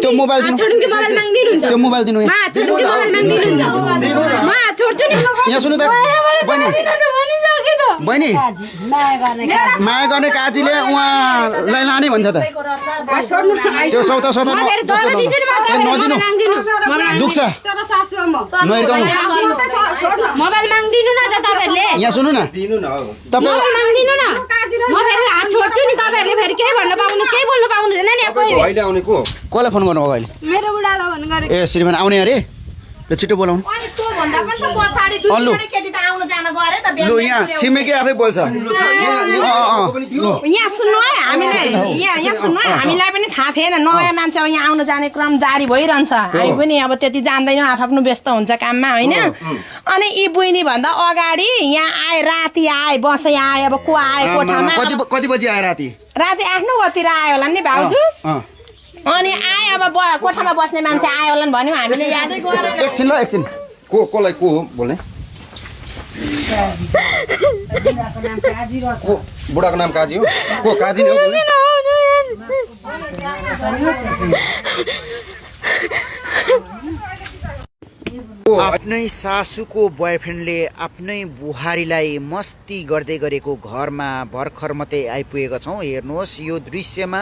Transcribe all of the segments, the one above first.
त्यो मोबाइल दिनु त्यो मोबाइल दिनु यहाँ सुन्नु त बहिनी बहिनी माया गर्ने काजीले उहाँलाई लाने भन्छ त त्यो सौता सौता नदिनु दुख्छ नहिर्काउनु मोबाइल माग्दिनु न त तपाईहरुले यहाँ सुन्नु न तपाईँ माग्दिनु न म फेरि हात छोड्छु नि तपाईहरुले फेरि केही भन्नु पाउनु केही बोल्नु पाउनुहुँदैन नि कोही अहिले आउने को कसलाई फोन गर्नु अहिले मेरो बुढालाई भन्नु गरे ए श्रीमान आउने अरे ल छिटो बोलाउनु अनि त्यो भन्दा पनि त पछाडी दुईजना केटी त आउन जान गरे त लु यहाँ छिमेकी आफै बोल्छ यहाँ सुन्नु है हामीले यहाँ सुन्नु है हामीलाई पनि थाहा थिएन नयाँ मान्छे अब यहाँ आउन जाने क्रम जारी भइरहन्छ हामी पनि अब त्यति जान्दैनौँ आफ्नो व्यस्त हुन्छ काममा हैन अनि यी बुइनी भन्दा अगाडि यहाँ आए राति आए बसै आए अब को आए कोठामा कति बजी आए राति 8-9 बजेतिर आयो होला नि भाउजू अनि आए अब कोठामा बस्ने मान्छे आयो होला नि भन्यो हामीले यादै गरेर एकछिन ल एकछिन कोलाई को हो बोल्ने बुढाको नाम काजी हो को काजी नै हो बोल्ने आफ्नै सासूको बोयफ्रेन्डले आफ्नै बुहारीलाई मस्ती गर्दै गरेको घरमा भर्खर मात्रै आइपुगेका छौँ। हेर्नुहोस् यो दृश्यमा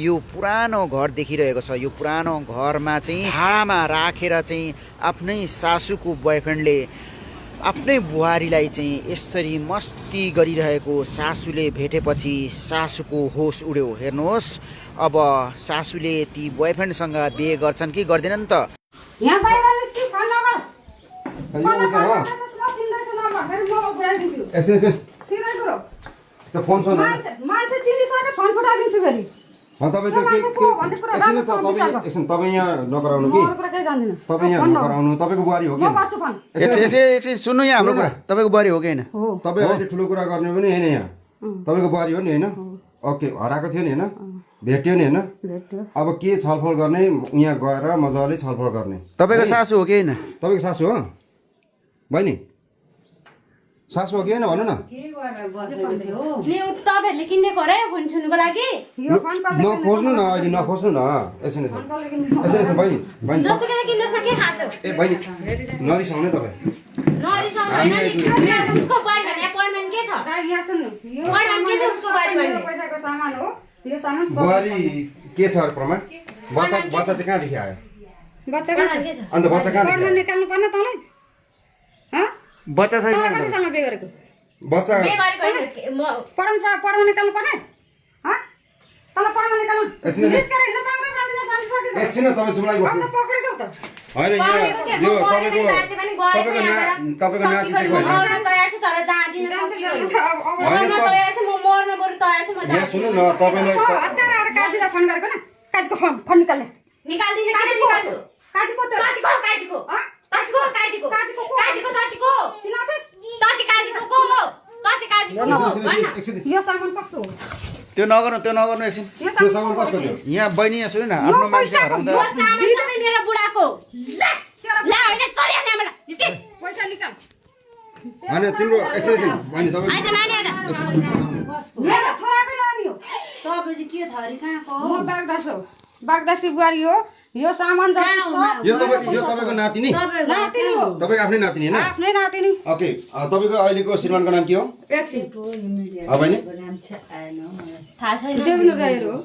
यो पुरानो घर देखिरहेको छ। यो पुरानो घरमा चाहिँ भाडामा राखेर चाहिँ आफ्नै सासूको बोयफ्रेन्डले आफ्नै बुहारीलाई चाहिँ यसरी मस्ती गरिरहेको सासूले भेटेपछि सासूको होस उड्यो। हेर्नुहोस् अब सासूले ती बोयफ्रेन्डसँग बिहे गर्छन् कि गर्दैनन् त। यहाँ बाहिर निस्कि फोन नगर फोन छ मान्छे चिनिसक्यो फोन फुटाइदिन्छु फेरि तपाईँ यहाँ नगराउनु कि तपाईँ यहाँ नगराउनु। तपाईँको बुहारी हो कि सुन्नु यहाँ हाम्रो कुरा तपाईँको बुहारी हो कि होइन? तपाईँ अहिले ठुलो कुरा गर्ने पनि होइन यहाँ तपाईँको बुहारी हो नि होइन? ओके हराएको थियो नि होइन? भेट्यो नि होइन? अब के छलफल गर्ने यहाँ गएर मजाले छलफल गर्ने। तपाईँको सासू हो कि होइन? तपाईँको सासू हो बहिनी? सासू हो कि होइन भन्नु न। तपाईहरुले किनेको रे फोन सुन्नुको लागि नखोज्नु न अहिले नखोज्नु न। एकछिन बहिनी बहिनी जसुकै किन्दैछ के खान्छ ए बहिनी नरिसाउने तपाईँ उसको बारे भने अपॉइन्टमेन्ट के छ यहाँ सुन्नु अपॉइन्टमेन्ट के छ उसको बारे भने पैसाको सामान हो यो सामान बुहारी के छ प्रमाण? बच्चा चाहिँ कहाँदेखि आयो? बच्चा अन्त बच्चा कहाँदेखि आयो? निकाल्नु पर्ने तँलाई बच्चा चाहिँ कतिसँग बिहे गरेको बच्चा पढाउनु निकाल्नु पर्ने तँलाई पढाउनु निकाल्नु एकछिन तपाईँ चुप लागि बस्नु पक्रेको त होइन यो तपाईँको नाति चाहिँ यहाँ सुन्नु न तपाईँलाई काजीलाई फोन गरेको न काजीको फोन निकाल्ने यो सामान कस्तो हो? त्यो नगर्नु एकछिन। त्यो सामान कसको थियो? यहाँ बहिनी यहाँ सुन्नु न आफ्नो मान्छे हराउँदा मेरो बुढाको पैसा निकाल होइन तिम्रो एकछिन बहिनी तपाईँ मेरो छोराको नानी हो। तपाईँ चाहिँ के थरी कहाँको म बागदासी बुहारी हो। यो सामान यो तपाईँको नातिनी नातिनी हो। तपाईँको आफ्नै नातिनी होइन? आफ्नै नातिनी। ओके तपाईँको अहिलेको श्रीमानको नाम के हो? बहिनी देवेन्द्र दाइहरू हो।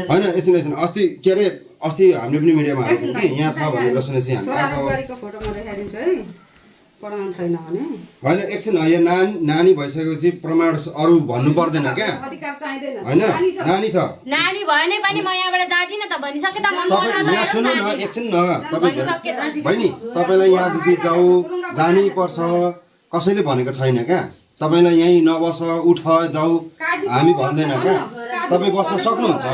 होइन एकछिन अस्ति के अरे अस्ति हामीले पनि मिडियामा आएको कि यहाँ छ भनेर सुनेपछि हामी बुहारीको फोटोमा देखाइदिन्छु है प्रमाण छैन भने। होइन एकछिन यो नानी भइसकेपछि प्रमाण अरू भन्नु पर्दैन क्या अधिकार चाहिँदैन होइन? नानी छ नानी भने पनि म यहाँबाट जादिनँ त भनिसके त यहाँ सुन्नु न एकछिन न तपाईँ बहिनी तपाईँलाई यहाँदेखि जानै पर्छ कसैले भनेको छैन क्या तपाईँलाई यहीँ नबस उठ जाऊ हामी भन्दैन क्या तपाईँ बस्न सक्नुहुन्छ।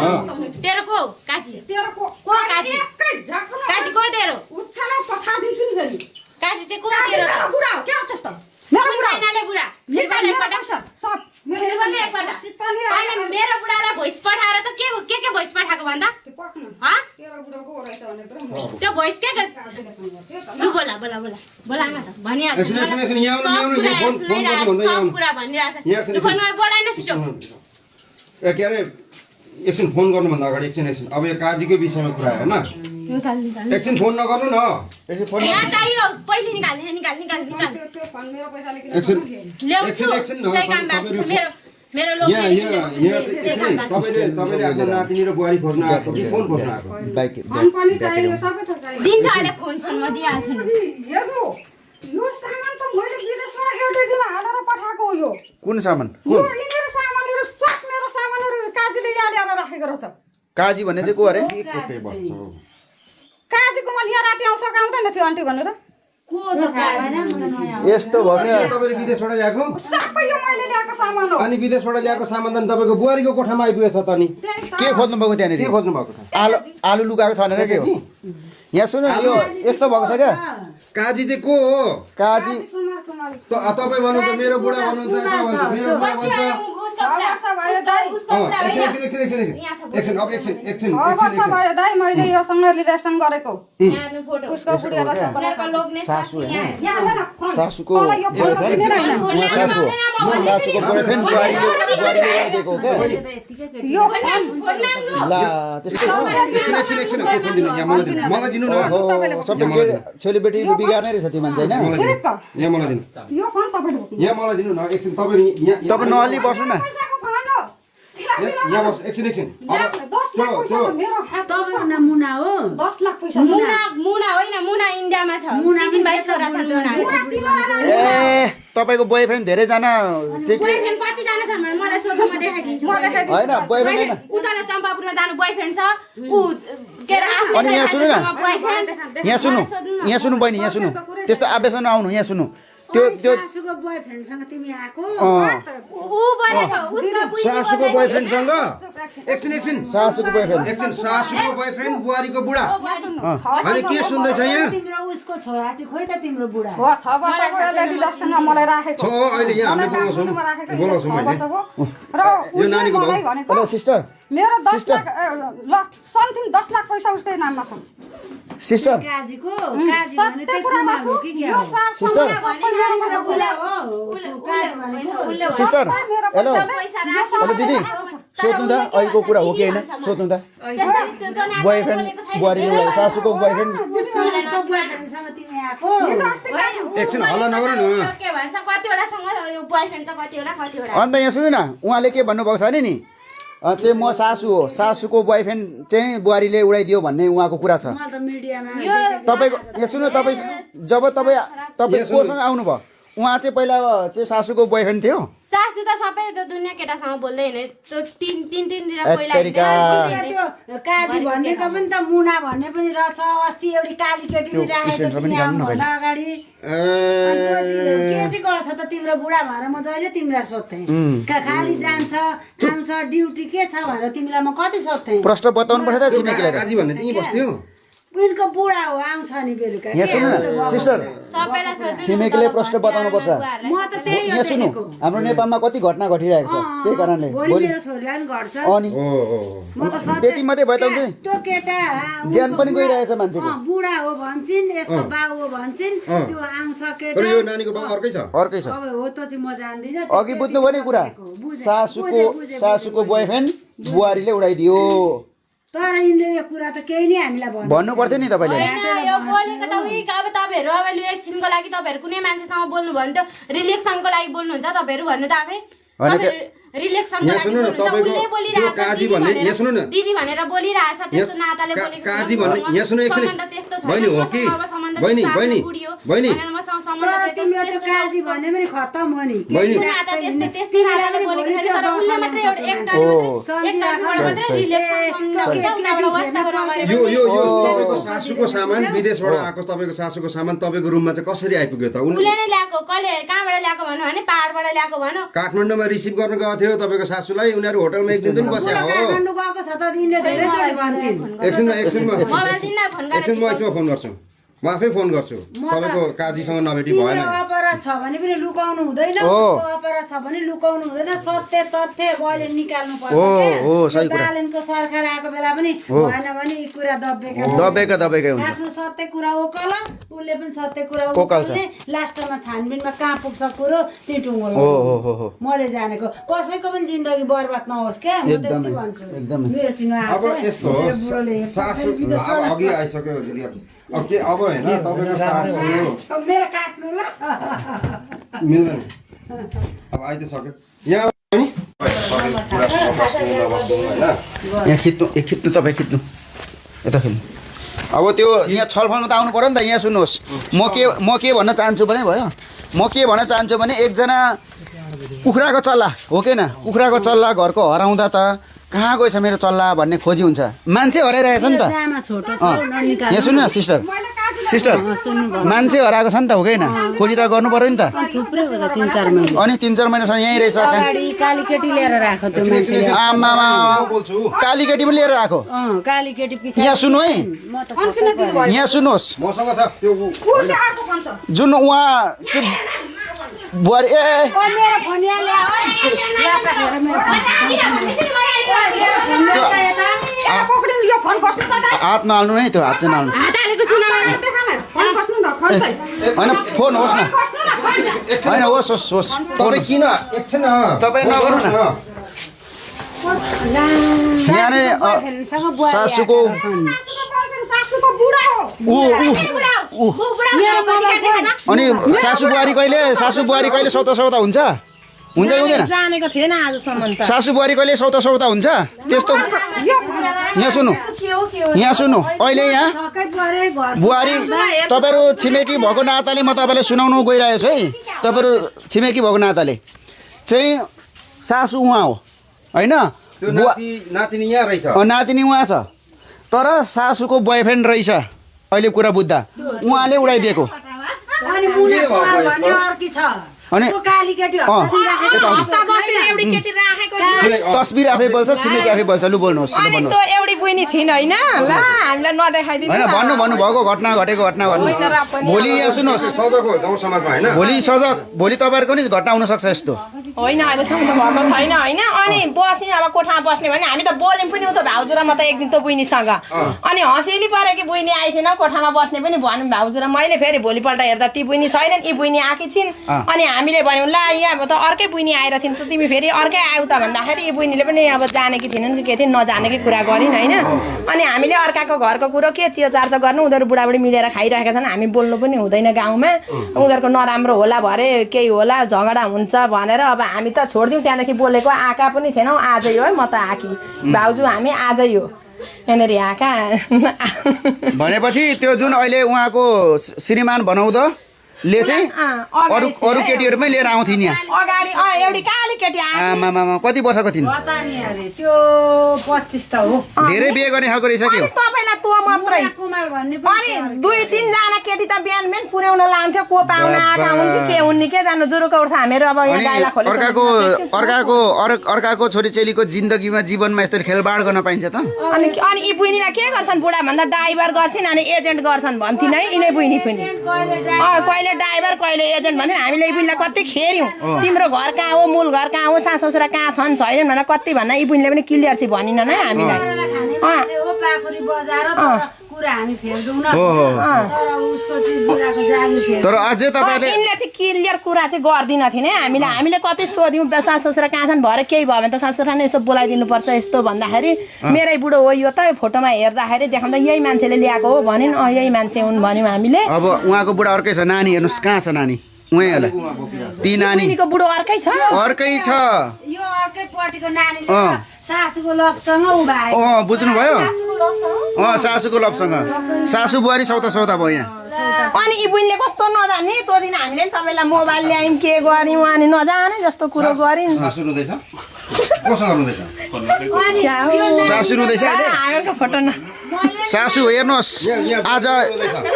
तेरो को काजी तेरो को काजी काजी को तेरो उछालो पछाडिदिन्छु नि फेरि काजी चाहिँ को तेरो बुढा हो के अवस्था त मेरो बुढा नाले बुढा मेरो एकपल्ट सब मेरो पनि एकपल्ट अहिले मेरो बुढालाई भोइस पठाएर त के भोइस पठाएको भन्दा त्यो पक्नु ह तेरो बुढाको रहेछ भनेको त्यो भोइस के त्यो बोला बोला बोला बोला न त भनिहाल्छु एकछिन यहाँ आउनु यहाँ फोन गर्नु भन्दा यहाँ आउनु कुरा भनिरहेछ यहाँ एकछिन फोनमा बोलाइन छिटो ए के अरे एकछिन फोन गर्नुभन्दा अगाडि एकछिन अब यो काजीको विषयमा कुरा होइन निकाल निकाल एकछिन फोन नगर्नु न एकछिन फोन यहाँ चाहियो पहिले निकाल निकाल निकाल निकाल त्यो फोन मेरो पैसाले किन एकछिन ल्याउँछु एकछिन न त्यही काम भएको मेरो मेरो लोक तपाईँले आफ्नो नातिनी र बुहारी खोज्न आएको कि फोन खोज्न आएको बाइक फोन पनि चाहियो सबै थोक चाहियो दिन्छ अहिले फोन सोन म दिइहाल्छु नि हेर्नु यो सामान त मैले विदेशबाट एलटिजीमा हालेर पठाएको हो यो कुन सामान यो यिनीहरू सामानहरू सब मेरो सामानहरू काजीले यहाँ ल्याएर राखेको रहेछ काजी भन्ने चाहिँ को अरे काजीको मैले यहाँ राति आउँछ आउँदैन थियो आन्टी भन्नु त यस्तो भयो तपाईँले विदेशबाट ल्याएको सबै यो मैले ल्याएको सामान हो अनि विदेशबाट ल्याएको सामान त तपाईँको बुहारीको कोठामा आइपुगेछ त नि के खोज्नु भएको त्यहाँनिर के खोज्नु भएको छ आलु आलु लुकाएको छ भनेर के हो यहाँ सुन यो यस्तो भएको छ क्या काजी चाहिँ को हो काजी कुमार कुमारी तपाईँ भन्नुहुन्छ मेरो बुढा भन्नुहुन्छ मेरो बुढा भन्छ एकछिन अब एकछिन वर्ष भयो दाइ मैले योसँग रिलेसन गरेको उसको बुढिया र सासू होइन यहाँ हेर न फोन सासूको तँलाई यो फोन किनेर होइन म सासू हो म सासूको बोयफ्रेन्ड बुहारीले ल्याइदिएको हो क्या यो फोन ला त्यस्तो छ एकछिन के फोन दिनु यहाँ मलाई दिनु न ओहो, सबै छोरीबेटी बिगार्नै रहेछ त्यो मान्छे होइन यहाँ मलाई दिनु यो फोन तपाईँले यहाँ मलाई दिनु न एकछिन तपाईँ तपाईँ नअल्ली बस्नु न पैसाको फोन हो यहाँ बस एकछिन 10 लाख पैसा त मेरो हात तपाईँको मुना हो 10 लाख पैसा मुना मुना होइन मुना इन्डियामा छ दिदी भाइ छोरा छन् मुना ए तपाईँको बोयफ्रेन्ड धेरैजना चाहिँ के बोयफ्रेन्ड कतिजना छन् भने मलाई सोध्नु म देखाइदिन्छु होइन बोयफ्रेन्ड होइन उता चम्पापुरमा जानु बोयफ्रेन्ड छ ऊ के अरे आफ्नो अनि यहाँ सुन्नु न बोयफ्रेन्ड यहाँ सुन्नु बहिनी यहाँ सुन्नु त्यस्तो आवेशन आउनु यहाँ सुन्नु त्यो सासूको बोयफ्रेन्डसँग तिमी आएको ऊ बोलेको उसको सासूको बोयफ्रेन्डसँग एकछिन सासूको बोयफ्रेन्ड एकछिन सासूको बोयफ्रेन्ड बुहारीको बुढा अनि के सुन्दैछ यहाँ तिम्रो उसको छोरा चाहिँ खोइ त तिम्रो बुढा 6 वर्षको एलडी लससँग मलाई राखेको छ अहिले यहाँ हामीले बोलाउँछौँ र यो नानीको भाउ हेलो सिस्टर मेरो 10 लाख समथिङ 10 लाख पैसा उसकै नाममा छ सिस्टर काजीको काजी भने सत्य त्यही कुरामा कुमार हो कि के हो सिस्टर सिस्टर हेलो हेलो दिदी सोध्नु त अहिलेको कुरा हो कि होइन सोध्नु त बोयफ्रेन्ड बुहारीले सासूको बोयफ्रेन्ड उसको बोयफ्रेन्डसँग तिमी आएको एकछिन हल्ला नगर न के भन्छ कतिवटासँग यो बोयफ्रेन्ड छ कतिवटा अन्त यहाँ सुन्नु न उहाँले के भन्नुभएको छ अरे नि चाहिँ म सासू हो सासूको बोयफ्रेन्ड चाहिँ बुहारीले उडाइदियो भन्ने उहाँको कुरा छ म त मिडियामा तपाईँको यहाँ सुन्नु तपाईँ जब तपाईँ कोसँग आउनुभयो उहाँ चाहिँ पहिला चाहिँ सासूको बोयफ्रेन्ड थियो सासू त सबै त दुनियाँ केटासँग बोल्दैन त्यो तीन दिन तरिका त्यो काजी भन्ने त पनि त मुना भन्ने पनि रहेछ अस्ति एउटी काली केटी पनि राखेको तिमी आउनुभन्दा अगाडि के चाहिँ गर्छ त तिम्रो बुढा भएर म जहिले तिमीलाई सोध्थेँ खाली जान्छ आउँछ ड्युटी के छ भनेर तिमीलाई म कति सोध्थेँ प्रश्न बताउनु पर्छ त छिमेकीलाई काजी भन्ने चाहिँ यहीँ बस्थ्यो उनको बुढा हो आउँछ नि बेलुका यहाँ सुन्नु न सिस्टर सबैलाई सोध्नु छिमेकीले प्रश्न बताउनु पर्छ म त त्यही हो यहाँ सुन्नु देखेको हाम्रो नेपालमा कति घटना घटिरहेको छ त्यही कारणले भोलि भोलि मेरो छोरीलाई पनि घट्छ अनि म त सधैँ त्यति मात्रै भयो त हुन्छ नि त्यो केटा ज्यान पनि गइरहेछ मान्छेको बुढा हो भन्छन् यसको बाउ हो भन्छन् त्यो आउँछ तर केटा यो नानीको बाउ अर्कै छ अर्कै छ अब हो त चाहिँ म जान्दिनँ अघि बुझ्नु भयो नि कुरा सासूको बोयफ्रेन्ड बुहारीले उडाइदियो तर यिनले यो कुरा त केही नै हामीलाई भन्नु भन्नु पर्थ्यो नि तपाईँले होइन यो बोलेको त उही अब तपाईँहरू अब एकछिनको लागि तपाईँहरू कुनै मान्छेसँग बोल्नु भयो भने त रिलेक्सनको लागि बोल्नुहुन्छ तपाईँहरू भन्नु त आफै रिलेक्सनको यहाँ लागि सुन्नु न तपाईँको त्यो काजी भन्ने यहाँ सुन्नु न दिदी भनेर बोलिरहेछ त्यस्तो नाताले बोलेको काजी भन्ने यहाँ सुन्नु एकछिन बहिनी हो कि बहिनी बहिनी बहिनी तर तिम्रो त्यो काजी भने पनि खत्तम हो नि बहिनी यो यो यो तपाईँको सासूको सामान विदेशबाट आएको तपाईँको सासूको सामान तपाईँको रुममा चाहिँ कसरी आइपुग्यो त उसले नै ल्याएको कहिले कहाँबाट ल्याएको भन्नु भने पहाडबाट ल्याएको भनौँ काठमाडौँमा रिसिभ गर्न गएको थियो तपाईँको सासूलाई उनीहरू होटलमा एक दिन पनि बस्या हो काठमाडौँ गएको छ त यिनले धेरैचोटि भन्थिन् एकछिनमा मोबाइल दिन्न फोन एकछिनमा फोन गर्छु म आफै फोन गर्छु तपाईँको काजीसँग नभेटी भएन अपराध छ भने पनि लुकाउनु हुँदैन अपराध छ भने लुकाउनु हुँदैन सत्य तथ्य अहिले निकाल्नु पर्छ बालनको सरकार आएको बेला पनि भएन भने यी कुरा दबेका हुन्छ आफ्नो सत्य कुरा ओकल उसले पनि सत्य कुरा ओकल्छ लास्टमा छानबिनमा कहाँ पुग्छ कुरो त्यो टुङ्गो मैले जानेको कसैको पनि जिन्दगी बर्बाद नहोस् क्या म त्यति भन्छु मेरो चिनो अब यस्तो हो सासु अघि आइसक्यो दिदी अब के अब हैन तपाईको सासु मेरो काट्नु ल मिल्दैन अब आइते सक्यो यहाँ पनि यहाँ खिच्नु तपाईँ खिच्नु यता खेल्नु अब त्यो यहाँ छलफलमा त आउनु पर्यो नि त यहाँ सुन्नुहोस् म के भन्न चाहन्छु भने भयो म के भन्न चाहन्छु भने एकजना कुखुराको चल्ला हो कि न कुखुराको चल्ला घरको हराउँदा त कहाँ गएछ मेरो चल्ला भन्ने खोजी हुन्छ मान्छे हराइरहेछ नि त यहाँ सुन्नु न सिस्टर मान्छे हराएको छ नि त हो कि होइन खोजी त गर्नु पर्यो नि त अनि 3-4 महिनासम्म यहीँ रहेछ आमामा काली केटी पनि लिएर आएको यहाँ सुन्नु है यहाँ सुन्नुहोस् मसँग छ त्यो जुन उहाँ चाहिँ बुहारी हात नहाल्नु है त्यो हात चाहिँ नहाल्नु होइन फोन होस् न होइन होस् तपाईँ किन एकछिन तपाईँ नगर्नु न यहाँनिर सासूको अनि सासू बुहारी कहिले सौता हुन्छ हुन्छ हुँदैन जानेको थिएन आजसम्म त सासू बुहारी कहिले सौता हुन्छ त्यस्तो यहाँ सुन्नु अहिले यहाँ बुहारी तपाईँहरू छिमेकी भएको नाताले म तपाईँलाई सुनाउनु गइरहेको छु है तपाईँहरू छिमेकी भएको नाताले चाहिँ सासू उहाँ हो होइन नातिनी यहाँ रहेछ नातिनी उहाँ छ तर सासूको बोयफ्रेन्ड रहेछ अहिले कुरा बुझ्दा उहाँले उडाइदिएको अनि तस्बिर आफै बोल्छ छिमेकी आफै बोल्छ लु बोल्नुहोस् एउटी बहिनी थिइन होइन ल हामीलाई नदेखाइदिनु होइन भन्नु भएको घटना घटेको घटना भन्नु भोलि यहाँ सुन्नुहोस् सजक हो गाउँ समाजमा होइन भोलि तपाईँहरूको नि घटना हुनसक्छ यस्तो होइन अहिलेसम्म त भएको छैन होइन अनि बस्ने अब कोठामा बस्ने भने हामी त बोल्यौँ पनि उता भाउजू र म त एक दिन त बहिनीसँग अनि हँसिली पऱ्यो कि बहिनी आइसेन कोठामा बस्ने पनि भनौँ भाउजू र मैले फेरि भोलिपल्ट हेर्दा ती बहिनी छैनन् यी बहिनी आएकी छिन् अनि हामीले भन्यौँ ल यहाँ त अर्कै बहिनी आएर थिइन् त तिमी फेरि अर्कै आयौ त भन्दाखेरि यी बहिनीले पनि अब जानेकी थिएनन् कि के थिइन् नजानेकै कुरा गरिन् होइन अनि हामीले अर्काको घरको कुरो के चियोचार्चा गर्नु उनीहरू बुढाबुढी मिलेर खाइरहेका छन् हामी बोल्नु पनि हुँदैन गाउँमा उनीहरूको नराम्रो होला भरे केही होला झगडा हुन्छ भनेर अब हामी त छोडिदिउँ त्यहाँदेखि बोलेको आँखा पनि थिएनौँ आजै हो म त आँखी भाउजू हामी आजै हो यहाँनिर आँखा भनेपछि त्यो जुन अहिले उहाँको श्रीमान भनौँ ले चाहिँ अरू केटीहरूमै लिएर आउँथिन् यहाँ अगाडि एउटी काली केटी आमामा कति वर्षको थिइन् त्यो 25 त हो धेरै बिहे गर्ने खालको रहेछ के हो तपाईलाई तँ मात्रै अनि 2-3 जना केटी त बिहान पुर्याउन लान्थ्यो को पाउन आएका हुन् कि के हुन् के जानु जुरुको उठ्छ हामीहरू अब यहाँ गाइला खोले अर्काको छोरीचेलीको जिन्दगीमा जीवनमा यस्तो खेलबाड गर्न पाइन्छ त अनि यी बहिनीलाई के गर्छन् बुढा भन्दा ड्राइभर गर्छन् अनि एजेन्ट गर्छन् भन्थिन् है यिनै बहिनी पनि कहिले ड्राइभर कहिले एजेन्ट भन्दैन हामीले यी बहिनीलाई कति खेर्यौँ तिम्रो घर कहाँ हो मूल घर कहाँ हो सास ससुरा कहाँ छन् छैनन् भनेर कति भन्दा यी बहिनीले पनि क्लियर चाहिँ भनिनन् है हामीलाई तर अझै तपाईँले यिनले चाहिँ क्लियर कुरा चाहिँ गर्दिन थिएन है हामीले कति सोध्यौँ सास ससुरा कहाँ छन् भरे केही भयो भने त सास ससुरा नै यसो बोलाइदिनुपर्छ यस्तो भन्दाखेरि मेरै बुढो हो यो त फोटोमा हेर्दाखेरि देखाउँदा यही मान्छेले ल्याएको हो भनिन् यही मान्छे हुन् भन्यौँ हामीले अब उहाँको बुढा अर्कै छ नानी हेर्नुहोस् कहाँ छ नानी उहाँलाई ती नानीको बुढो अर्कै छ यो अर्कै पटिको नानीले सासूको लपसँग उभायो बुझ्नुभयो सासूको लपसँग सासू बुहारी सौता भयो यहाँ अनि यी बहिनीले कस्तो नजाने त्यो दिन हामीले नि तपाईँलाई मोबाइल ल्यायौँ के गर्यौँ अनि नजाने जस्तो कुरो गरिन् सासू रुँदैछ कोसँग रुँदैछ सासू रुँदैछ हामीहरूको फोटो न सासू हेर्नुहोस् आज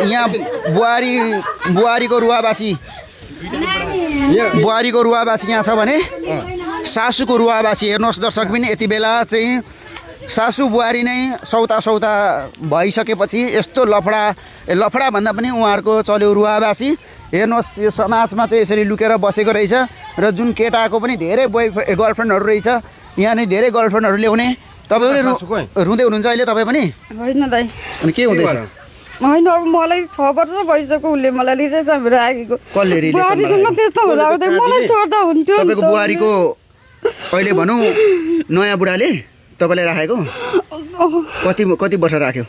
यहाँ बुहारीको रुवाबासी यहाँ छ भने सासूको रुवाबासी हेर्नुहोस् दर्शक पनि यति बेला चाहिँ सासू बुहारी नै सौता भइसकेपछि यस्तो लफडा भन्दा पनि उहाँहरूको चल्यो रुवाबासी। हेर्नुहोस् यो समाजमा चाहिँ यसरी लुकेर बसेको रहेछ र जुन केटाको पनि धेरै गर्लफ्रेन्डहरू रहेछ, यहाँ नै धेरै गर्लफ्रेन्डहरू ल्याउने। तपाईँ पनि रुँदै हुनुहुन्छ अहिले तपाईँ पनि? होइन दाइ, अनि के हुँदैछ? होइन अब मलाई 6 वर्ष भइसक्यो उसले मलाई रिलेसनबाट राखेको। कसले रिलेसन? त्यस्तो हुँदा मलाई छोड्दा हुन्थ्यो। तपाईँको बुहारीको अहिले भनौँ नयाँ बुढाले तपाईँलाई राखेको कति वर्ष राख्यो?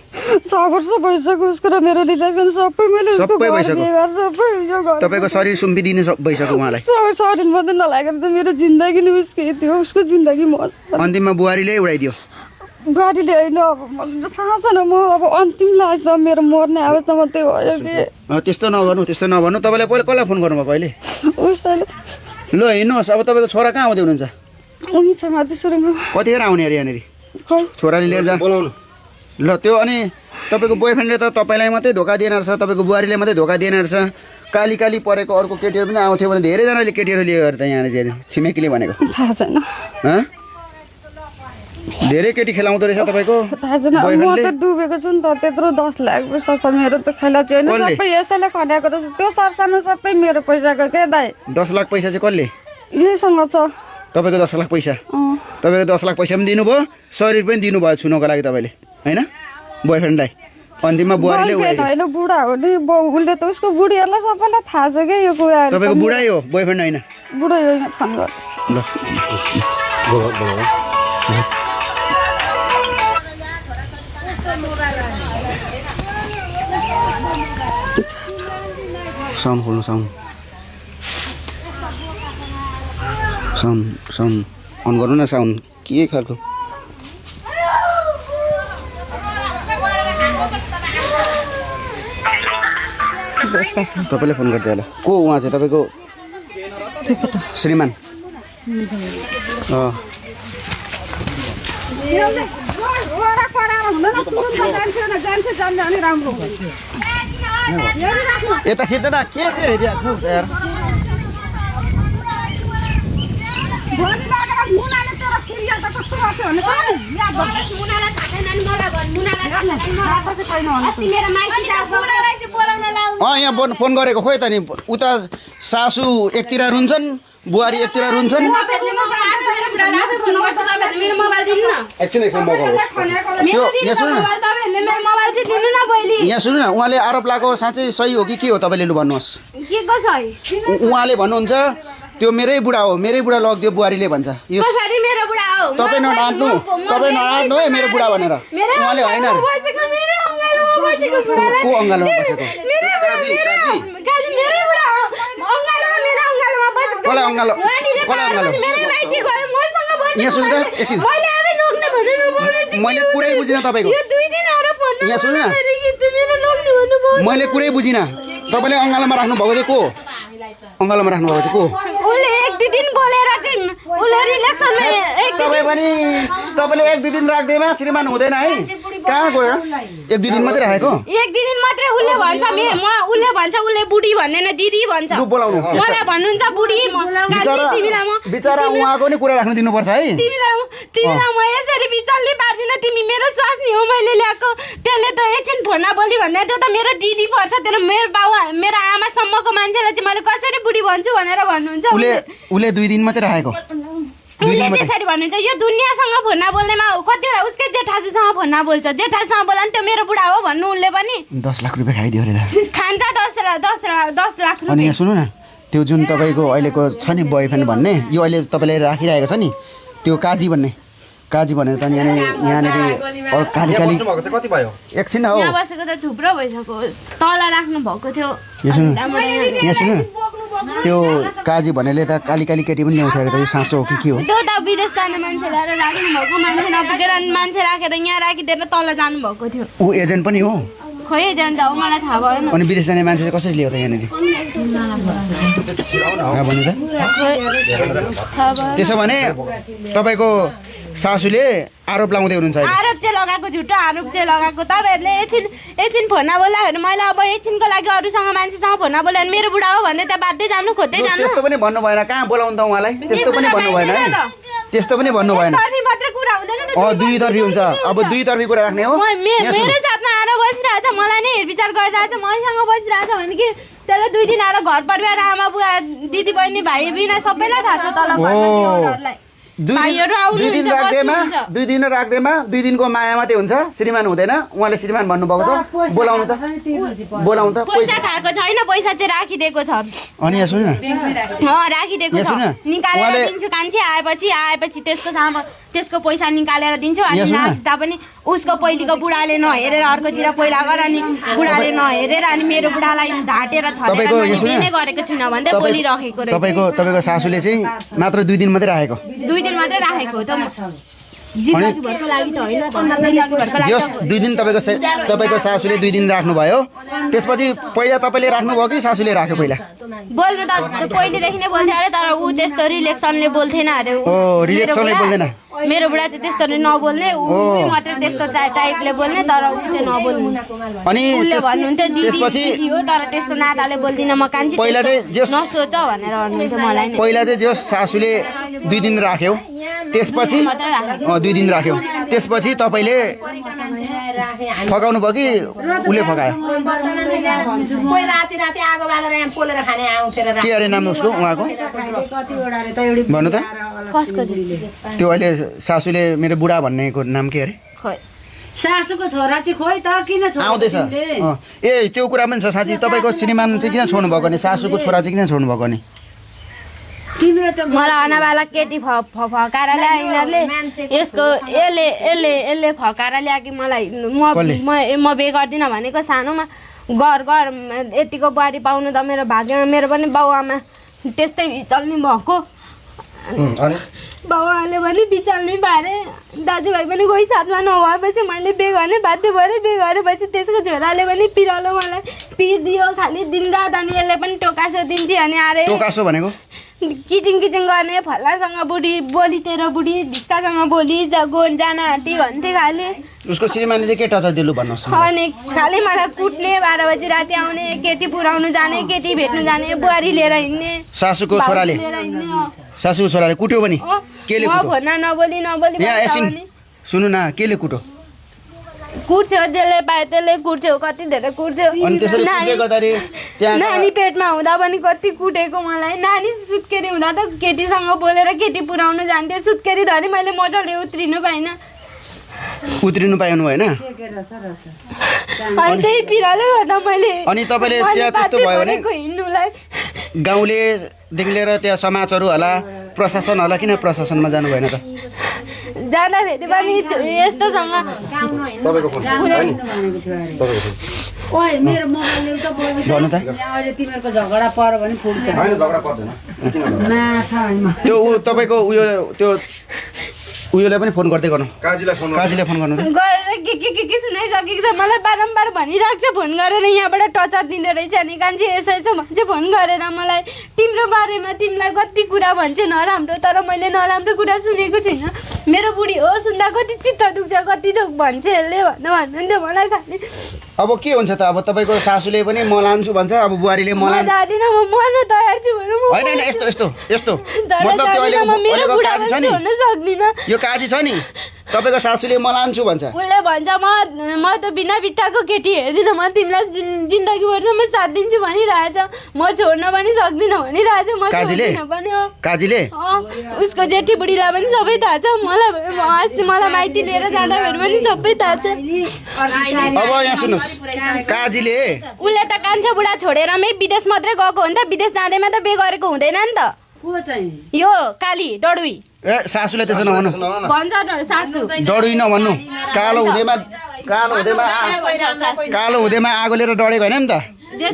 6 वर्ष भइसक्यो उसको र मेरो रिलेसन सबै मैले सबै भइसक्यो। सबै यो गरेँ। तपाईँको शरीर सुम्पिदिनु भइसक्यो उहाँलाई? सबै शरीर मात्रै नलागेर त मेरो जिन्दगी नै उसकै थियो, उसको जिन्दगी म। अन्तिममा बुहारीले उडाइदियो? बुहारीले होइन, अब मलाई थाहा छैन। म अब अन्तिम लास्ट मेरो मर्ने अवस्थामा त्यो भयो कि। त्यस्तो नभन्नु। तपाईँलाई पहिला कसलाई फोन गर्नुभएको अहिले? उसले। ल हिँड्नुहोस्, अब तपाईँको छोरा कहाँ आउँदै हुनुहुन्छ? उनी छ माथि सुरुमा। कतिखेर आउने अरे यहाँनिर? खै छोराले लिएर जा बोलाउनु। ल त्यो अनि तपाईँको बोयफ्रेन्डले त तपाईँलाई मात्रै धोका दिएन रहेछ, तपाईँको बुहारीले मात्रै धोका दिएन रहेछ। काली परेको अर्को केटीहरू पनि आउँथ्यो भने धेरैजनाले केटीहरू लियो अरे त यहाँनिर, छिमेकीले भनेको। थाहा छैन। धेरै केटी खेलाउँदो रहेछ तपाईँको थाहा छैन। म त डुबेको छु नि त, त्यत्रो 10 लाख पैसा छ मेरो त खेला चाहिँ होइन। सबै यसैले खन्याएको रहेछ। त्यो सरसानो सबै मेरो पैसाको के दाइ? 10 लाख पैसा चाहिँ कसले? यहीसँग छ तपाईँको 10 लाख पैसा? तपाईँको 10 लाख पैसा पनि दिनुभयो, शरीर पनि दिनुभयो छुनको लागि तपाईँले, होइन बोयफ्रेन्डलाई? अन्तिममा बुहारीले होइन, बुढा हो नि उसले त। उसको बुढीहरूलाई सबैलाई थाहा छ क्या यो कुरा। तपाईँको बुढै हो, बोयफ्रेन्ड होइन? बुढै होइन, फोन गर। ल साउन्ड खोल्नु, साउन्ड अन गर्नु न। साउन्ड के खालको? तपाईँले फोन गर्दै होला। को उहाँ चाहिँ तपाईँको श्रीमान? यता खिच्दैन के चाहिँ हेरिरहेको छु यार। यहाँ फोन गरेको खोइ त नि। उता सासू एकतिर रुन्छन्, बुहारी एकतिर रुन्छन्। यहाँ सुन्नु न, उहाँले आरोप लगाएको साँच्चै सही हो कि के हो? तपाईँले लु भन्नुहोस्। उहाँले भन्नुहुन्छ त्यो मेरै बुढा हो, मेरै बुढा लगिदियो बुहारीले भन्छ। यो तपाईँ नडाँट्नु है मेरो बुढा भनेर। उहाँले होइन को अङ्गालोमा बसेको? कसलाई अङ्गालो? यहाँ सुन्नु त एकछिन, मैले कुरै बुझिनँ तपाईँको। यहाँ सुन्नु न, मैले कुरै बुझिनँ। तपाईँले अङ्गालोमा राख्नु भएको चाहिँ को? अङ्गालोमा राख्नु भएको चाहिँ को? तपाईँले 1-2 दिन राख्दैमा श्रीमान हुँदैन है? कहाँ गयो? 1-2 दिन मात्रै राखेको? 1-2 दिन मात्रै। उसले भन्छ उसले बुढी भन्दैन, दिदी भन्छ। बोलाउनु मलाई भन्नुहुन्छ बुढी। बिचरा उहाँको नि कुरा राख्नु दिनुपर्छ है। तिमीलाई म यसरी बिचल्ली पार्दिन। तिमी मेरो स्वास्नी हो, मैले ल्याएको। त्यसले त एकछिन फोनमा बोली भन्दा त्यो त मेरो दिदी पर्छ। तर मेरो बाबा मेरो आमासम्मको मान्छेलाई चाहिँ मैले कसरी बुढी भन्छु भनेर भन्नुहुन्छ। उसले 2 दिन मात्रै राखेको? उसले त्यसरी भन्नुहुन्छ। यो दुनियाँसँग फोनमा बोल्नेमा कतिवटा उसकै जेठाजुसँग फोनमा बोल्छ। जेठाजुसँग बोला नि त्यो मेरो बुढा हो भन्नु। उसले पनि 10 लाख रुपियाँ खाइदियो अरे दादा। खान्छ 10 लाख अनि यहाँ सुन्नु न, त्यो जुन तपाईँको अहिलेको छ नि बोयफ्रेन्ड भन्ने, यो अहिले तपाईँले राखिरहेको छ नि त्यो काजी भनेर त यहाँनिर काली कति भयो? एकछिन हो, यहाँ बसेको त थुप्रो भइसक्यो। तल राख्नु भएको थियो। यहाँ सुन्नु त्यो काजी भनेले त काली केटी पनि ल्याउँथ्यो अरे त। यो साँचो हो कि के हो? त्यो त विदेश जाने मान्छे ल्याएर राख्नु भएको। मान्छे नपुगेर मान्छे राखेर यहाँ राखिदिएर तल जानु भएको थियो। ऊ एजेन्ट पनि हो? खोइ एजेन्ट हो, मलाई थाहा भएन। अनि विदेश जाने मान्छे चाहिँ कसरी ल्यायो त यहाँनिर? त्यसो भने तपाईँको सासूले आरोप लगाउँदै हुनुहुन्छ? आरोप चाहिँ लगाएको, झुटो आरोप चाहिँ लगाएको। तपाईँहरूले एकछिन फोनमा बोल्दाखेरि मैले अब एकछिनको लागि अरूसँग मान्छेसँग फोनमा बोल्यो भने मेरो बुढा हो भन्दै त बाध्दै जानु, खोज्दै जानु। त्यस्तो पनि भन्नु भएन। कहाँ बोलाउनु त उहाँलाई? त्यस्तो पनि भन्नु भएन है? त्यस्तो पनि भन्नु भएन। मात्रै कुरा हुँदैन त। दुई तर्फी हुन्छ अब दुई तर्फी कुरा राख्ने हो मेरो साथमा आएर बसिरहेछ मलाई नै हेरविचार गरिरहेछ मैसँग बसिरहेछ भने कि त्यसले 2 दिन आएर घर परिवार आमा बुवा दिदी बहिनी भाइ बिना सबैलाई थाहा छ तल घरमा 2 दिन राख्दैमा 2 दिनको माया मात्रै हुन्छ श्रीमान हुँदैन उहाँले श्रीमान भन्नुभएको छ बोलाउनु त पैसा खाएको छैन पैसा चाहिँ राखिदिएको छ अनि यहाँ सुन राखिदिएको छ निकालेर दिन्छु कान्छी आएपछि त्यसको पैसा निकालेर दिन्छु अनि राख्दा पनि उसको पहिलेको बुढाले नहेरेर अर्कोतिर पैला गर अनि बुढाले नहेरेर अनि मेरो बुढालाई ढाटेर छरेर नै गरेको छुइनँ भन्दै बोलिरहेको रहेछ तपाईको सासूले चाहिँ मात्र 2 दिन मात्रै राखेको 2 दिन मात्रै राखेको त जिन्दगीभरको लागि त होइन जिन्दगीभरको लागि जस 2 दिन तपाईको सासूले 2 दिन राख्नु भयो त्यसपछि पहिला तपाईले राख्नुभयो कि सासूले राख्यो पहिला बोल्नु त पहिलेदेखि नै बोल्थ्यो अरे तर ऊ त्यस्तो रिलेक्सनले बोल्थेन अरे रिलेक्सनले बोल्दैन मेरो बुढा चाहिँ त्यस्तो नबोल्ने ऊ मात्रै त्यस्तो टाइपले बोल्ने तर ऊ चाहिँ नबोल्नु अनि उसले भन्नुहुन्थ्यो दिदी हो तर त्यस्तो नाताले बोल्दिनँ म कान्छी पहिला चाहिँ नसोच भनेर भन्नुहुन्थ्यो मलाई नै पहिला चाहिँ जस सासूले 2 दिन राख्यो त्यसपछि 2 दिन राख्यो त्यसपछि तपाईले फकाउनु भयो कि उले फकायो कोही राति आगो बालेर यहाँ पोलेर खाने आउँथेर के अरे नाम उसको उहाँको भन्नु त कसको त्यो अहिले सासूले मेरो बुढा भन्नेको नाम के अरे सासूको छोरा चाहिँ खोइ त किन आउँदैछ ए त्यो कुरा पनि छ साथी तपाईको श्रीमान चाहिँ किन छोड्नु भएको नि सासूको छोरा चाहिँ किन छोड्नु भएको नि तिम्रो त मलाई अनाबाला केटी फकाएर ल्याए यिनीहरूले यसको यसले फकाएर ल्यायो कि मलाई म बे गर्दिनँ भनेको सानोमा घर यतिको बुहारी पाउनु त मेरो भाग्यमा मेरो पनि बाउ आमा त्यस्तै चल्ने भएको बाउ आमाले पनि बिचाल्नै पारे दाजुभाइ पनि कोही साथमा नभएपछि मैले बे गर्ने बाध्य भएँ बे गरेपछि त्यसको छोराले पनि पिरालो मलाई पिरिदियो खालि दिनरात अनि यसले पनि टोकासो दिन्थ्यो अनि अरे टोकासो भनेको किचिङ गर्ने फल्लासँग बुढी बोली तेरो बुढी ढिस्कासँग बोली जान आँटी भन्थे खालि उसको श्रीमानले चाहिँ के टचर दिलु भन्नुहोस् अनि खालि मलाई कुट्ने 12 बजी राति आउने केटी पुऱ्याउनु जाने केटी भेट्नु जाने बुहारी लिएर हिँड्ने सासूको छोराले कुट्यो पनि केले कुट्यो भन्न नबोली सुन्नु न केले कुट्यो कुट्थ्यो त्यसले पाए त्यसले कुट्थ्यो कति धेरै कुट्थ्यो नानी पेटमा हुँदा पनि कति कुटेको मलाई नानी सुत्केरी हुँदा त केटीसँग बोलेर केटी पुऱ्याउनु जान्थ्यो सुत्केरी धरि मैले मजाले उत्रिनु पाइनँ भएन अनि त्यही पिराले गर्दा मैले अनि तपाईले त्यहाँ त्यस्तो भयो भने हिँड्नुलाई गाउँलेदेखि लिएर त्यहाँ समाजहरू होला प्रशासन होला किन प्रशासनमा जानु भएन त जाँदा फेरि पनि यस्तोसँग मेरो मोबाइलले त भन्नु त अहिले तिमीहरूको झगडा पर्यो भने फुट्छ झगडा पर्दैन त्यो तपाईको त्यो उयोले पनि फोन गर्दै गर्नु काजीलाई फोन गर्नु गरेर के सुनाइसकेको छ मलाई बारम्बार भनिरहेको छ फोन गरेर यहाँबाट टचर दिँदो रहेछ नि कान्छी यसो भन्छ फोन गरेर मलाई तिम्रो बारेमा तिमीलाई कति कुरा भन्छ नराम्रो तर मैले नराम्रो कुरा सुनेको छुइनँ मेरो बुढी हो सुन्दा कति चित्त दुख्छ कति दुख भन्छ यसले भन्नुहुन्थ्यो मलाई खालि अब के हुन्छ त अब तपाईको सासूले पनि म लान्छु भन्छ अब बुहारीले म जादिनँ म मर्न तयार छु भने हैन यस्तो मतलब त्यो अहिलेको काजी छ नि सक्दिनँ यो काजी छ नि तपाईको सासूले म लान्छु भन्छ उसले भन्छ म त बिना बित्ताको केटी हेर्दिनँ म तिमीलाई जिन्दगीभरसम्म साथ दिन्छु भनिरहेछ म छोड्न पनि सक्दिनँ भनिरहेछ म छोड्दिनँ पनि काजीले उसको जेठी बुढीलाई पनि सबै थाहा छ मलाई माइती लिएर जाँदाखेरि पनि सबै थाहा छ अब यहाँ सुन्नुहोस् काजीले उसले त कान्छा बुढा छोडेर विदेश मात्रै गएको हो नि त विदेश जाँदैमा त बे गरेको हुँदैन नि त यो काली डडुई सासूले त्यसो नभन्नु भन्छ सासू डडुई नभन्नु कालो हुँदैमा आगो लिएर डढेको होइन नि त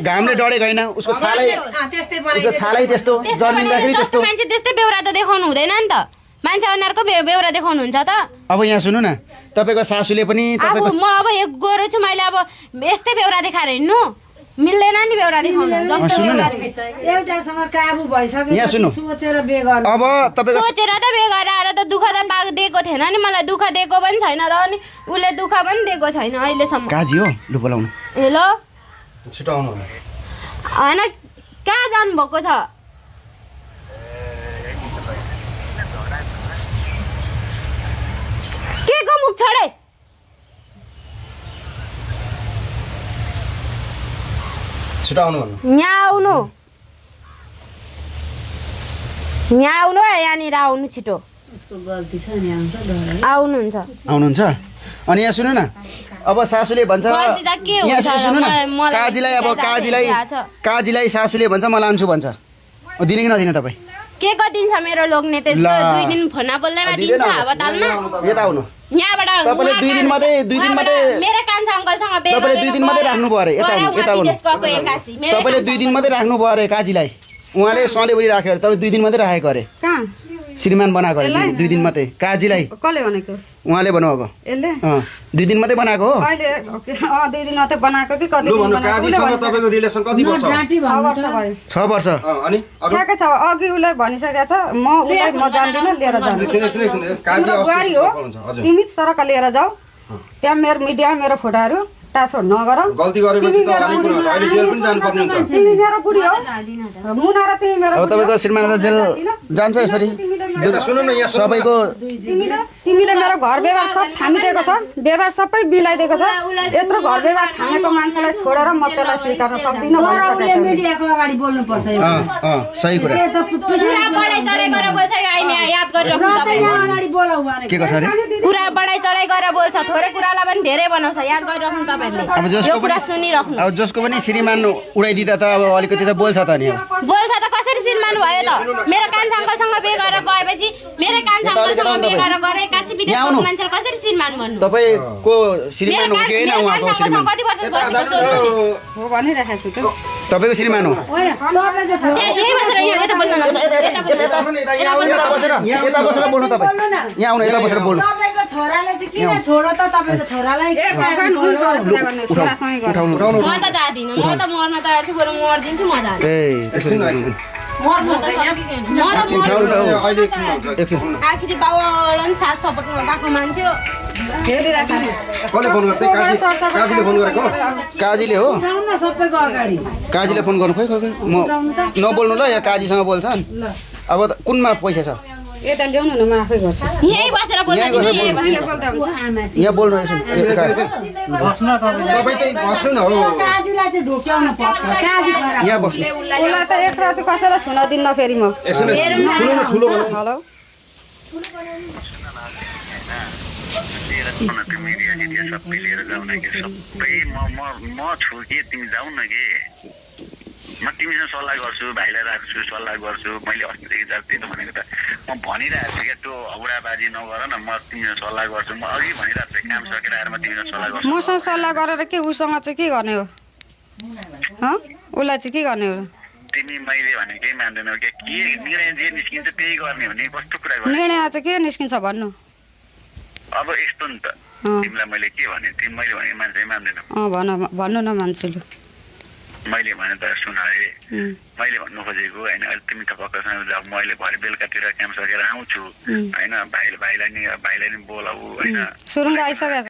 घामले डढेको होइन उसको छालै त्यस्तो जन्मिँदाखेरि त्यस्तो मान्छे त्यस्तै बेहोरा त देखाउनु हुँदैन नि त मान्छे अनुहारको बेहोरा देखाउनुहुन्छ त अब यहाँ सुन्नु न तपाईको सासूले पनि म अब यो गोरो छु मैले अब यस्तै बेहोरा देखाएर हिँड्नु मिल्दैन नि बेहोरा देखाउनु एउटासँग काबु भइसक्यो सोचेर बे गर्नु अब तपाईको सोचेर त बे गरेर आएर त दुःख त दिएको थिएन नि मलाई दुःख दिएको पनि छैन र अनि उसले दुःख पनि दिएको छैन अहिलेसम्म काजी हो लु बोलाउनु हेलो छिटो आउनु होइन कहाँ जानुभएको छ के छोडे छिटो आउनु भन्नु यहाँ आउनु है यहाँनिर आउनु छिटो आउनुहुन्छ आउनुहुन्छ अनि यहाँ सुन्नु न अब सासूले भन्छ गल्ती त के यहाँ हुन्छ सुन्नु न मलाई काजीलाई अब काजीलाई सासूले भन्छ म लान्छु भन्छ दिने कि नदिने तपाईँ के कतिन्छ मेरो लोग्ने त 2 दिन फोनमा बोल्दैमा दिन्छ हावातालमा यता आउनु यहाँबाट तपाईँले 2 दिन मात्रै मेरो कान्छा अङ्कलसँग बेल तपाईँले 2 दिन मात्रै राख्नु भयो अरे यता आउनु तपाईँले 2 दिन मात्रै राख्नु भयो अरे काजीलाई उहाँले सधैँभरि राख्यो अरे तपाईँ 2 दिन मात्रै राखेको अरे कहाँ श्रीमान बनाएको अरे 2 दिन मात्रै काजीलाई कसले भनेको उहाँले भन्नुभएको यसले 2 दिन मात्रै बनाएको हो अहिले 2 दिन मात्रै बनाएको कि कति लु दिन भन्नु बनाएको काजीसँग तपाईँको रिलेसन कति वर्ष हो? 6 वर्ष भयो 6 वर्ष अनि अरु ठ्याक्कै छ अघि उसलाई भनिसकेको छ म जान्दिनँ लिएर जान्छु एकछिन काजी तिम्रो बुहारी हो हजुर तिमी सडक लिएर जाऊ त्यहाँ मेरो मिडियामा मेरो फोटोहरू ट्रान्सफर नगर गल्ती गरेपछि त अलिक कुरा हुन्छ। अहिले जेल पनि जानुपर्ने हुन्छ तिमी मेरो बुढी हो मुना र तिमी मेरो अब तपाईँको श्रीमान त जेल जान्छ यसरी यता सुन्नु न यहाँ सबैको तिमीले मेरो घर व्यवहार सब थामिदिएको छ व्यवहार सबै मिलाइदिएको छ यत्रो घर व्यवहार थामेको मान्छेलाई छोडेर म त्यसलाई स्वीकार्न सक्दिनँ उसले मिडियाको अगाडि बोल्नुपर्छ यो। सही कुरा कुरा बढाइ चढाइ गरेर बोल्छ हामी याद गरिराख्नु र त तपाईँ यहाँ अगाडि बोलाउ भने के गर्छ अरे कुरा बढाइ चढाइ गरेर बोल्छ थोरै कुरालाई पनि धेरै बनाउँछ याद गरिराख्नु अब तपाईँहरूले जसको यो कुरा पनि सुनिराख्नु अब जसको पनि श्रीमान उडाइदिँदा त अब अलिकति त बोल्छ त नि अब बोल्छ त कसरी श्रीमान भयो त मेरो कान्छा अङ्कलसँग बे गरेर गएपछि मेरो कान्छा अङ्कलसँग बे गरेर गरे काशी विदेश गएको मान्छेले कसरी श्रीमान भन्नु तपाईँको श्रीमान हो कि होइन उहाँको श्रीमान कति वर्ष बसेको सोध्नु हो भनिराखेको छु त तपाईँको श्रीमान हो होइन तपाईँको छोरा यही बसेर यहाँ यता बोल्नु यता बसेर बोल्नु तपाईँ यहाँ आउनु यता बसेर बोल्नु तपाईँको छोराले चाहिँ किन छोडो त तपाईँको छोरालाई छोरासँगै गरेर उठाउनु म त जाँदिनँ म त मर्न तयार छु बरु मर्दिन्छु म जाँदिनँ ए एकछिन एकछिन मर्नु त सकिँदैन म त मर्नु अहिले एकछिन हुन्छ एकछिन आखिरी बाबुलाई पनि साथ सपोर्ट गर्नु मान्छे हेरिराख्नु कसले फोन गर्दै काजीले फोन गरेको काजीले हो उठाउनु न सबैको अगाडि काजीले फोन गर्नु खोइ खोइ खोइ म नबोल्नु ल या काजीसँग बोल्छन् अब कुनमा पैसा छ यता ल्याउनु न म आफै गर्छु यहीँ बसेर बोल्नु यहीँ बसेर बोल्दा हुन्छ यहाँ बोल्नु एकछिन तपाईँ चाहिँ बस्नु न हो काजीलाई चाहिँ ढोक्याउनु पर्छ काजी खराब यहाँ बस्नु उसलाई त एक रात कसैलाई छुन दिन्न फेरि म एकछिन सुन्नु न ठुलो भनौँ हेलो मिडिया सिडिया सबै लिएर जाऊ न कि सबै म छु कि तिमी जाऊ न कि म तिमीसँग सल्लाह गर्छु भाइलाई राख्छु सल्लाह गर्छु मैले अस्तिदेखि जाँदैन भनेको त म भनिरहेको छु क्या त्यो औडाबाजी नगर न म तिमीसँग सल्लाह गर्छु म अघि भनिरहेको छु काम सकेर आएर म तिमीसँग सल्लाह गर्छु मसँग सल्लाह गरेर के उसँग चाहिँ के गर्ने हो उसलाई चाहिँ के गर्ने हो तिमी मैले भने केही मान्दैनौ के निर्णय जे निस्किन्छ त्यही गर्ने हो नि कस्तो कुरा गर्ने निर्णय चाहिँ के निस्किन्छ भन्नु अब यस्तो नि त तिमीलाई मैले के भने तिमी मैले भने मान्छे मान्दैनौ भन्नु न मान्छेले मैले भने त सुनाए मैले भन्नु खोजेको होइन अहिले तिमी त पक्कासँग जाऊ मैले भरे बेलुकातिर काम सकेर आउँछु होइन भाइलाई नि बोलाऊ होइन सुरुङ आइसकेको